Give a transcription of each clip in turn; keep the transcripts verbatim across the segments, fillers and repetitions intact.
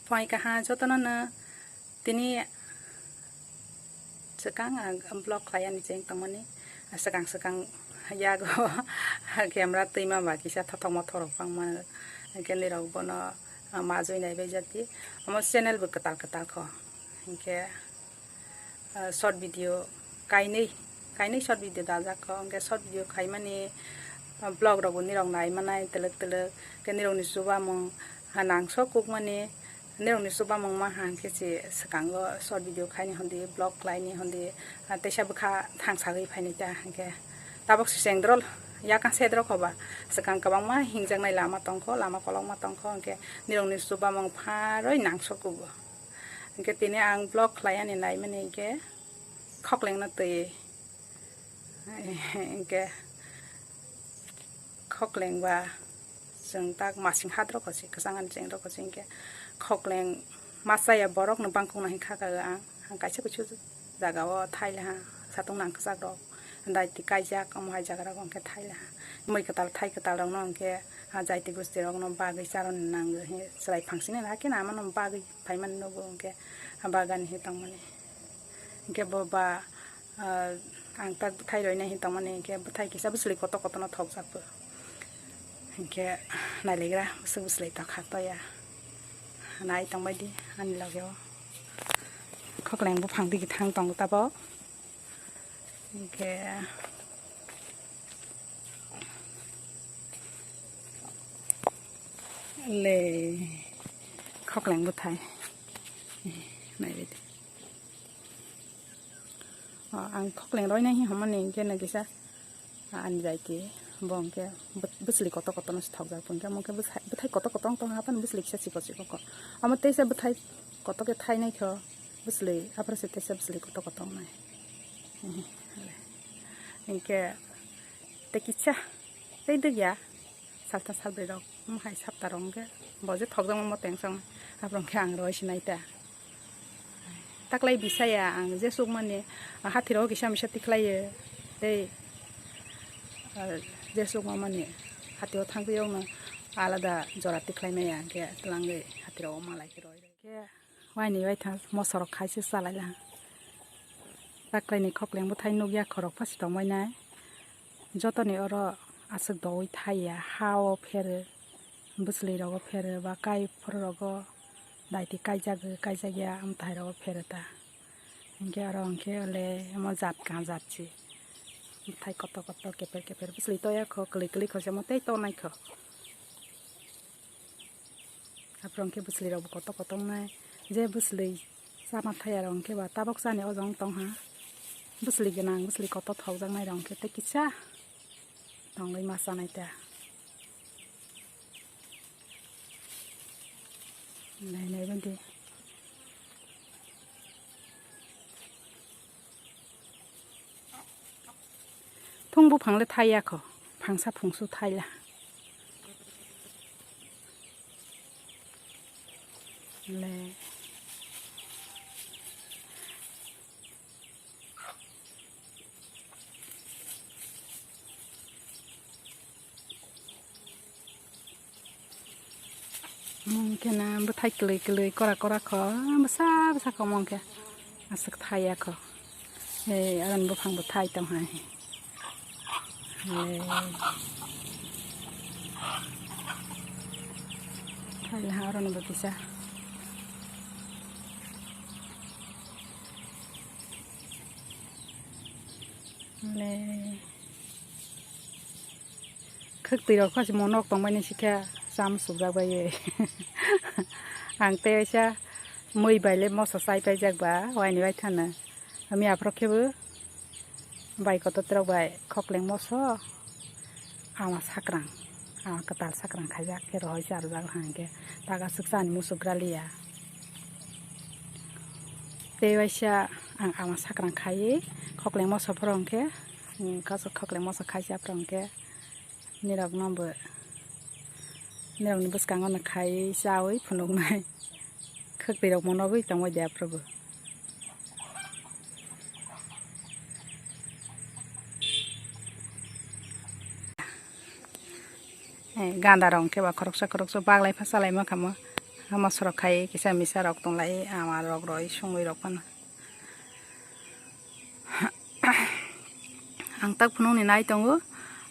Phai kaha jotono no tini swkang ang vlog khlai ani cheng tongmani, swkang swkang yago camera twima ba kisa thothok mothok rok bangma, hwnkhe nirok bono majui naibai jati. Omo channel bo kwtal kwtal kho, hwnkhe ah, short video kainwi, kainwi short video dajak kho. Hwnkhe short video khaimani, ah, vlog rokbo nirok naimanai twlwk twlwk. Hwnkhe nirokni chubamung, ah, nangso kukmani, nirokni chubamung ma hwnkhe se swkango short video khaini hwndi, vlog khlaini hwndi, ah, teisa bwkha thangsagwi phaini ta hwnkhe. Tabok se chengdrol yakang sedrok hoba swkang kwbangma hingjaknai lama tongkho, lama kolokma tongkho, hwnkhe nirokni chubamung pharwi nangso kugo. Hwnkhe tini ang vlog khlai ani naimani hwnkhe khoklengno twi, hwnkhe khokleng ba chwng tak masing hat rok se kwchang ani cheng rok se hwnkhe khokleng masa ya borok no bangkok no hwnkha kha ang, ang kaisa kuchu jaga o thailaha satung nang kwchak rok. Daiti kaijak, omo hai jaga rok hwnkhe thailaha. Mui kwtal, thai kwtal rokno hwnkhe, ah, jaiti gusti rokno bagwi charwna nango, he chwrai phangsini hakhe na mano bagwi phaimani nugo hwnkhe, ah, bagan he tongmani. Hwnkhe bo ba, ah, ang ta bwthai roinai he tongmani, hwnkhe bwthai kisa bwswlwi kotor kotorno thokjak bo. Hwnkhe nailegra bwswk bwswlwi tokha toya. Nai tongbaidi ani logeo. Khokleng buphang digi thang tongo tabok. Hwnkhe le khokleng bwthai. Naidi. O, ang khokleng roinai hwnmani hwnkhe nw kisa. Ani jaiti bo hwnkhe bw-, bwswlwi kotor kotorno se thokjak bo hwnkhe, omo hwnkhe bwsai-, bwthai kotor kotor wng tongkha, haphano bwswlwi kisa chikon chikon kok. Omo teisa bwthai kotor khe thainai kho, bwswlwi aphuru se teisa bwswlwi kotor kotor wngnai. Hinkhe tei kisa tei dwkya salsa salbrwi rok, omo hai sapta rok hwnkhe bo je thokjakma mo teng song, aphuru hwnkhe ang roi sinai ta. Taklai bisaya ang je sukmani, ah, hathirok kisa misa tikhlaio tei, ah, je sukmani hatio thangwi okno alada jora tikhlai maya hwnkhe twlangwi hathirok malai khe roi roi khe waini waithang mosorok khaise chalai lang. Taklaini khokleng bwthai nukya khorok phasi tongbainai. Jotoni oro aswk doui thaiya, ha-o pheru, bwswlwi rogo pheru, ba kai phuru rogo daiti kaijagwi, kaijakya amthai rogo pheru ta. Hinkhe oro hinkhe ole omo jat ka jat se. Bwthai kotor kotor, keper keper, bwswlwi toya kho, kwlwi kwlwi kho se omo tei tonai kho. Aphuru hinkhe bwswlwi rokbo kotor kotor wngnai, je bwswlwi chama thaya rok hinkhe ba tabok chani o jang tongha. Bwswlwi gwnang, bwswlwi kotor thokjaknai rok hinkhe tei kisa tongwi ma chanai ta. Nai nai bandi. Thung buphang le thai ya kho, phangsa phungsu thai la. Le. Mungkhe na bwthai kwlwi kwlwi kora kora kho, bwsa bwsa kho mungkhe. Aswk thai ya kho. Ei, aroni buphang bo thai tong hai. Ei. Thai laha aroni bo kisa. Ei. Khwktwi rok phasi monok tongmani sikha cham sukjak bai. Ang tei waisa mui bai le moso chai paijak ba waini bai thana. Ami aphuru khebo bai kotor rok bai khokleng moso ama sakrang, ama kwtal sakrang khaijak khe rohoi charwjak hwnkhe taga swk chani muchuk raliya. Tei waisa ang ama sakrang khaiwi khokleng moso phuru hwnkhe, kaisa khokleng moso khaisa phuru hwnkhe nirokno bo, nirokni bwskango no khai chawi phunuknai. Khwktwi rok monogwi tongbai de aphuru bo. Eh, ganda rok hwnkhe ba khoroksa khoroksa baglai pha chalai ma khamo. Ama sorok khai kisa misa rok tonglai, ama rok roi songwi rok phano. Ang tak phunukni nai tongo,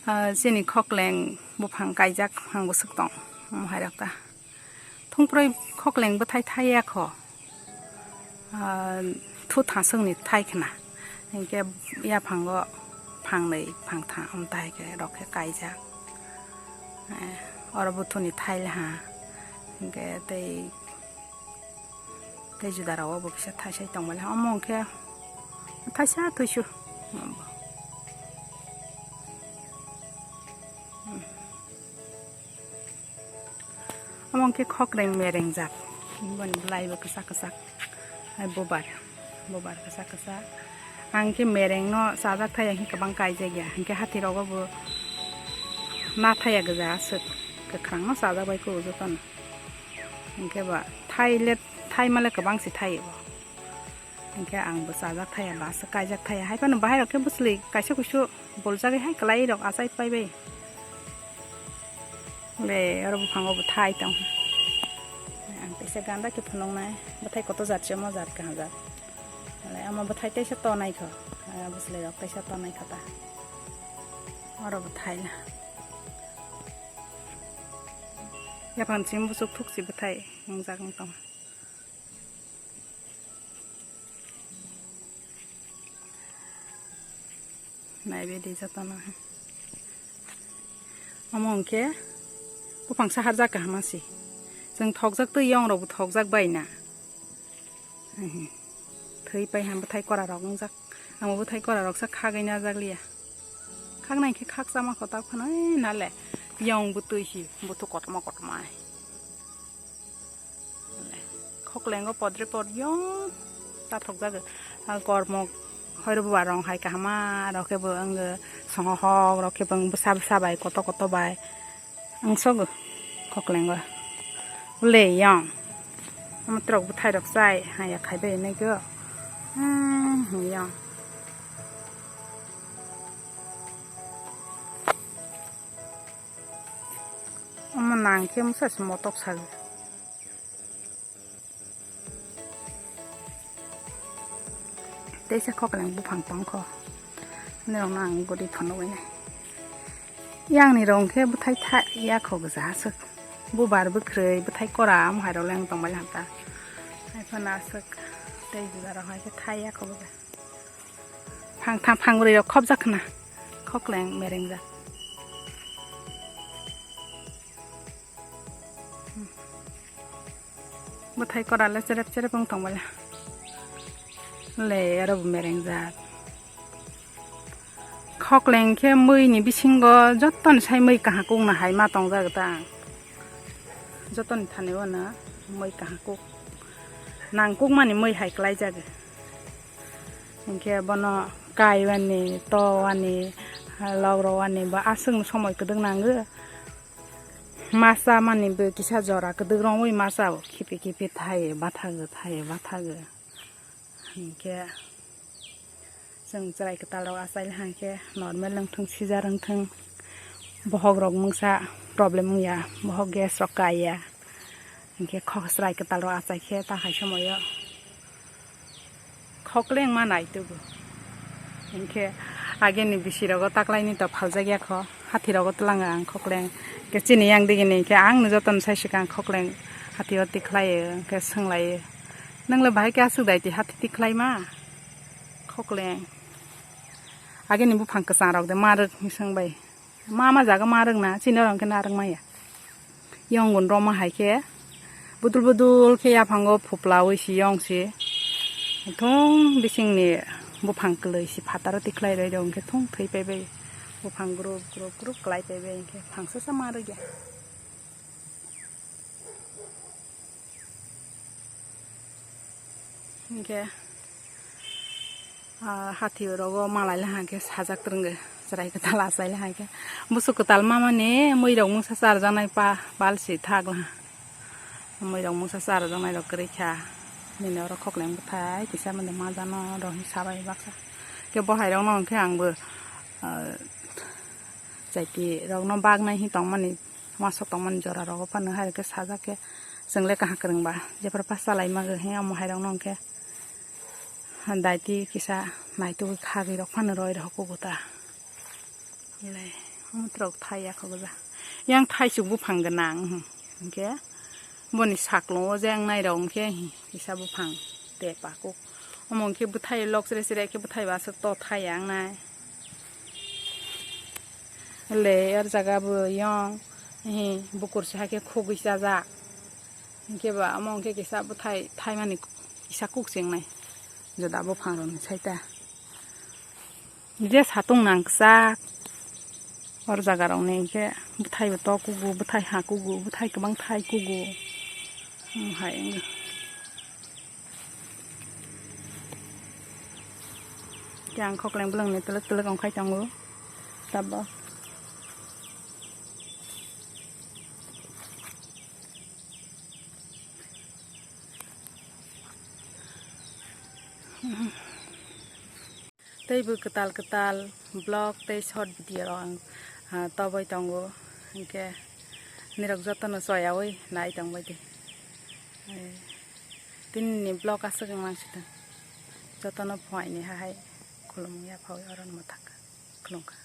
ah, chini khokleng buphang kaijak ang bwswk tong, omo hai rok ta. Thungproi khokleng bwthai thai ya kho, ah, thu thaswkni thai khna. Hinkhe yaphango phangnwi, phangtham tai khe rok khe kaijak. Eh, oro buthuni thai laha. Hinkhe tei Tei juda rok bo kisa thaisai tongmani omo hwnkhe thaisa thuisu. Omo hwnkhe khokreng merengjak, boni bwlai bo kwchak kwchak, hai bubar, bubar kwchak kwchak. Ang khe mereng no chajak thaya hwnkhe kwbang kaijak ya, hwnkhe hathi rogo bo na thaya gwja aswk, kwkhwrang no chajak bai khe jotono. Hinkhe ba thai le, thai male kwbang se thai bo. Hinkhe ang bo chajak thaya, ba se kaijak thaya. Hai phano bahai rok khe bwsli kaisa kuisu boljagwi hai kwlai rok achai pai bai. Le oro buphango bo thai tong. Ang teisa ganda khe phunuknai. Bwthai koto jat se omo jat kaham jat. Le omo bwthai teisa tonai kho. Bwsli rok teisa tonai kho ta. Oro bo thai la. Yaphang chini bwswk thuk si bwthai wngjak wng tong. Naibe di jotono. Omo hwnkhe buphang saharjak kaham si. Chwng thokjak twi yong rok bo thokjak bai na. Thwi pai ham bwthai kora rok wngjak. Amo bwthai kora rok sa khagwi najak liya. Khagnai khe khakchama kho tak phano, ei nale yong bwtwi si bwthwk kotorma kotorma. Khoklengo podre pod yong tathok jago. Kormo hoiro buba rong hai kahama rok khe bo wng songo hok rok khe bo wng bwsa bwsa bai koto koto bai. Ang sogo khoklengo. Ule yong. Amo trok bwthai rok chai haya khai bai nai khe. Hmm, yong. Omo nang khe masa se motok sago. Teisa khoklang buphang tongkho. Norokno ang guri phunugwi nai. Yangni rong khe bwthai tha yakho gwja aswk. Bubar bwkhrwi bwthai kora omo hai rok le ang tongbai hamta. Haiphano aswk tei juda rok hai khe tha yakho gwja. Phang tham phang brwi rok khopjak khna. Khokleng merengjak. Bwthai kora le cherep cherep wng tong bale. Le aro bo merengjak. Khokleng khe mui ni bisingo joto ni sai mui kaham kuk no hai ma tong jak ta. Joto ni thani o no mui kaham kuk. Nang kuk mani mui hai klai jak. Hinkhe bono kaiwani, towani, logrowani ba aswkno somoi kwdwk nango. Masa mani bo kisa jora kwdwk romwi masa o khipi khipi thai bathago, thai bathago. Hinkhe chwng chwrai kwtal rok achai le hwnkhe normal wngthung, sijar wngthung, bohok rok mungsa problem wngya, bohok gas rok kaiya. Hinkhe khok chwrai kwtal rok achai khe ta hai somoio. Khokleng ma nai tubu. Hinkhe ageni bisi rogo taklaini to phaljak ya kho. Hathi rogo twlanga ang khokleng. Hinkhe chini yang digini hinkhe ang no jotono sai swkang khokleng hathi o tikhlaio, hinkhe swnglaio. Nwng le bahai khe aswk dai ti hathi tikhlai ma? Khokleng. Ageni buphang kwchang rok de ma rwk ni swng bai. Ma ma jaga ma rwkna, chini oro hwnkhe narwk maya. Yong gun roma hai khe budul budul khe yaphango phuplawi si yong si. Thung bisingni buphang kwlwi si phataro tikhlai rwi rw hwnkhe thung thwi pai bai. Buphang grup grup grup klai pai bai hwnkhe phangsa sa ma rwkya. Hinkhe, ah, hathi rogo malai le hwnkhe sajak twrwngwi chwrai kwtal achai le hwnkhe busuk kwtal mamani mui rok mungsa charjaknai pa balsi thak la mui rok mungsa charjaknai rok kwrwi kha nini oro khokleng bwthai kisa mani ma jano rohorni sabai baksa khe bo hai rok no hwnkhe ang bo, ah, chaiti rok no baknai hi tongmani. Masok tongmani jora rogo phano hai khe sajak khe Chwngle kaham kwrwngba, jephru pas chalaima gwi he omo hairokno hwnkhe daiti kisa naitugwi khagwi rok phano roi rok kugu ta. Le, omo trok thai yakho gw ja. Yang thaisuk buphang gwnang, hmm, hwnkhe boni saklongo je ang nairok hwnkhe kisa buphang tepa kuk. Omo hwnkhe bwthai lok chre chre khe bwthai bo aswk to thai ya wngnai. Le, or jaga bo yong, hi, bukur se hakhe khugwi chajak. Hwnkhe ba omo hwnkhe kisa bwthai thaimani kisa kuk chengnai. Joda buphang rokni saita. Je satung nang kwchak. Or jaga rokni hwnkhe bwthai bo to kugu, bwthai ha kugu, bwthai kwbang thai kugu. Omo hai wngkha. Khe ang khokleng bwlwngni twlwk twlwk ongkhai tongo. Tabok. Tei bo kwtal kwtal vlog tei short video rok ang, ah, toboi tongo, hinkhe nirok jotono choyaui nai tongbai di. Eh, tinini vlog aswk wng lang sitwng, jotono phuaini hahai khulumung yaphaui oro mwthak khulumkha.